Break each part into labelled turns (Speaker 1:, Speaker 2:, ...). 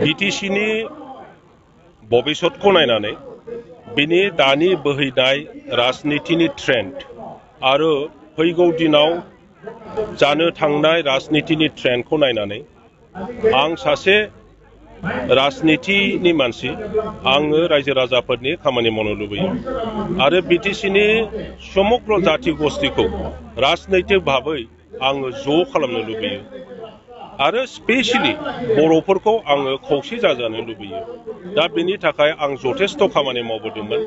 Speaker 1: बिटिसिनि भबिष्यतखौ नायनानै बिनि दानि बोहैनाय राजनितिनि ट्रेन्ड आरो फैगौ दिनाव जानो थांनाय राजनितिनि ट्रेन्डखौ नायनानै आं सासे राजनितिनि मानसि आङो रायजो राजाफोरनि खामानि मावनो लुबैयो आरो बिटिसिनि समग्र जाति गस्थिखौ राजनैतिक भाबै आङो ज' खालामनो लुबैयो आरो स्पेशली बर'फोरखौ आङो खौसे जाजानो लुबैयो। दा बेनि थाखाय आं जथेस्थ' खामानि मावबोदोंमोन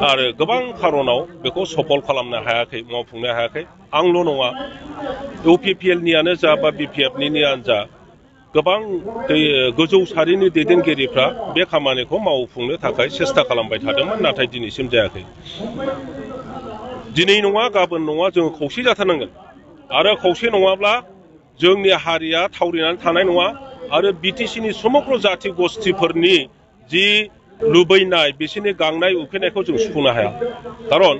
Speaker 1: आरो गोबां खारनाव बेखौ सफल खालामनो हायाखै, मावफुंनो हायाखै। आंल' नङा, इउपिपिएलनियानो जा बा बिपिएफनियानो जा गोबां गोजौ सारिनि दैदेनगिरिफ्रा बे खामानिखौ मावफुंनो थाखाय सेस्था खालामबाय थादोंमोन, नाथाय दिनैसिम जायाखै। दिनै नङा गाबोन नङा जोङो खौसे जाथारनांगोन आरो खौसे नङाब्ला जोंनि हारिया थावरिनानै थानाय नङा आरो बिटिसिनि समग्र जाति गस्थिफोरनि जि लुबैनाय बिसोरनि गांनाय उखैनायखौ जों सुफुंनो हाया। खारन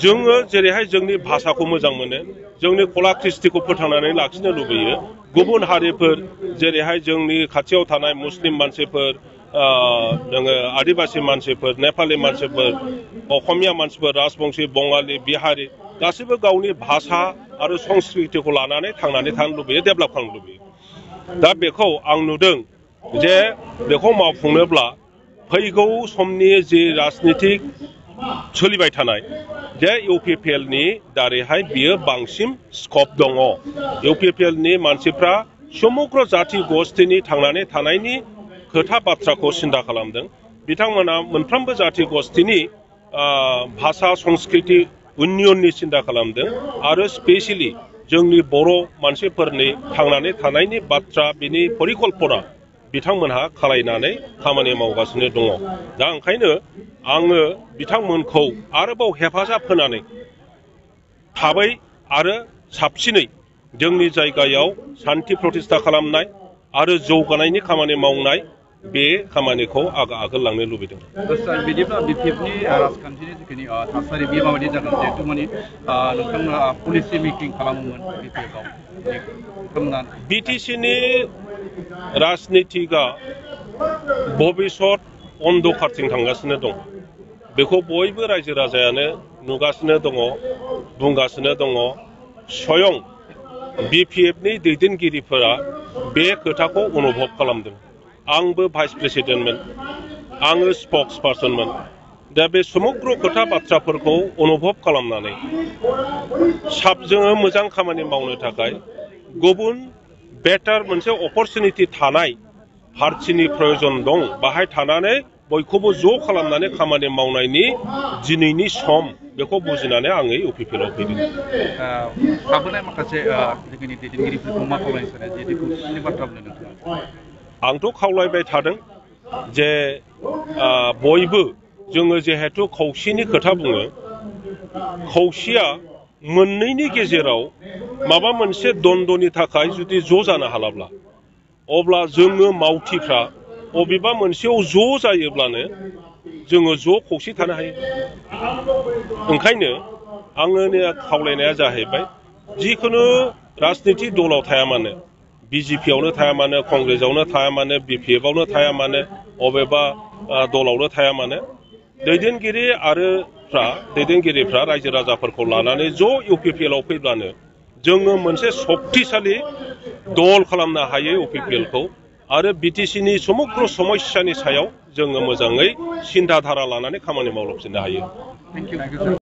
Speaker 1: जोङो जेरैहाय जोंनि भाषाखौ मोजां मोनो, जोंनि कला कृष्टिखौ फोथांनानै लाखिनो लुबैयो, गुबुन हारिफोर जेरैहाय जोंनि खाथियाव थानाय मुस्लिम मानसिफोर, जोङो आदिबासि मानसिफोर, नेपालि मानसिफोर, असमिया मानसिफोर, राजबंशी, बंगाली, बिहारी गासैबो गावनि भाषा आरो संस्कृतिखौ लानानै थांनानै थानो लुबैयो, डेभेलप खालामनो लुबैयो। दा बेखौ आं नुदों जे बेखौ मावफुंनोब्ला फैगौ समनि जि राजनितिक सोलिबाय थानाय जे इउपिपिएलनि दारैहाय बियो बांसिन स्कप दङ। इउपिपिएलनि मानसिफ्रा समग्र जाति गस्थिनि थांनानै थानायनि खोथा बाथ्राखौ सिन्था खालामदों। बिथांमोना मोनफ्रोमबो जाति गस्थिनि भाषा संस्कृति उन्नयननि सिन्था खालामदों आरो स्पेशली जोंनि बर' मानसिफोरनि थांनानै थानायनि बाथ्रा बिनि परिकल्पना बिथांमोनहा खालायनानै खामानि मावगासिनो दङ। दा ओंखायनो आङो बिथांमोनखौ आरोबाव हेफाजाब होनानै थाबै आरो साबसिनै जोंनि जायगायाव सान्थि प्रतिष्ठा खालामनाय आरो जौगानायनि खामानि मावनाय बे खामानिखौ आगोल लांनो लुबैदों।
Speaker 2: बिदिब्ला बिपिएफनि राजखान्थिनि जिखिनि थासारि बे माबायदि जागोन, जिहेतु माने नोंथांमोना पलिसि मेकिं खालामोमोन बिपिएफआव,
Speaker 1: बिटिसिनि राजनितिकआ भबिष्यत अन्धकारथिं थांगासिनो दं। बेखौ बयबो रायजो राजायानो नुगासिनो दङ, बुंगासिनो दङ। स्वयं बिपिएफनि दैदेनगिरिफोरा बे खोथाखौ अनुभब खालामदों। आंबो भाइस प्रेसिडेन्टमोन, आङो स्पक्स पार्सनमोन। दा बे समग्र खोथा बाथ्राफोरखौ अनुभब खालामनानै जोङो मोजां खामानि मावनो थाखाय गुबुन बेटार मोनसे अपरचुनिटि थानाय पार्टिनि प्रयजन दं। बाहाय थानानै बयखौबो ज' खालामनानै खामानि मावनायनि दिनैनि सम बेखौ बुजिनानै आङो इउपिपिएलआव फैदों।
Speaker 2: थाबोनाय माखासे जोंनि दैदेनगिरिफोरखौ मा खावलायनो सानो, जिहेतु खौसेथिनि बाथ्रा बुंनो नोंथाङा?
Speaker 1: आंथ' खावलायबाय थादों जे बयबो जोङो जिहेतु खौसेनि खोथा बुङो, खौसेया मोननैनि गेजेराव माबा मोनसे द्वन्द्वनि थाखाय जुदि ज' जानो हालाब्ला अब्ला जोङो मावथिफ्रा बबेबा मोनसेयाव ज' जायोब्लानो जोङो ज' खौसे थानो हायो। ओंखायनो आंनि खावलायनाया जाहैबाय जिखुनु राजनितिक दलाव थाया मानो, बिजेपियावनो थाया मानो, कंग्रेसआवनो थाया मानो, बिपिएफआवनो थाया मानो, अबेबा दलावनो थाया मानो, दैदेनगिरिफ्रा रायजो राजाफोरखौ लानानै ज' इउपिपिएलआव फैब्लानो जोङो मोनसे सक्तिशालि दल खालामनो हायो इउपिपिएलखौ आरो बिटिसिनि समग्र समस्यानि सायाव जोङो मोजाङै सिन्था धारा लानानै खामानि मावलांफिननो हायो।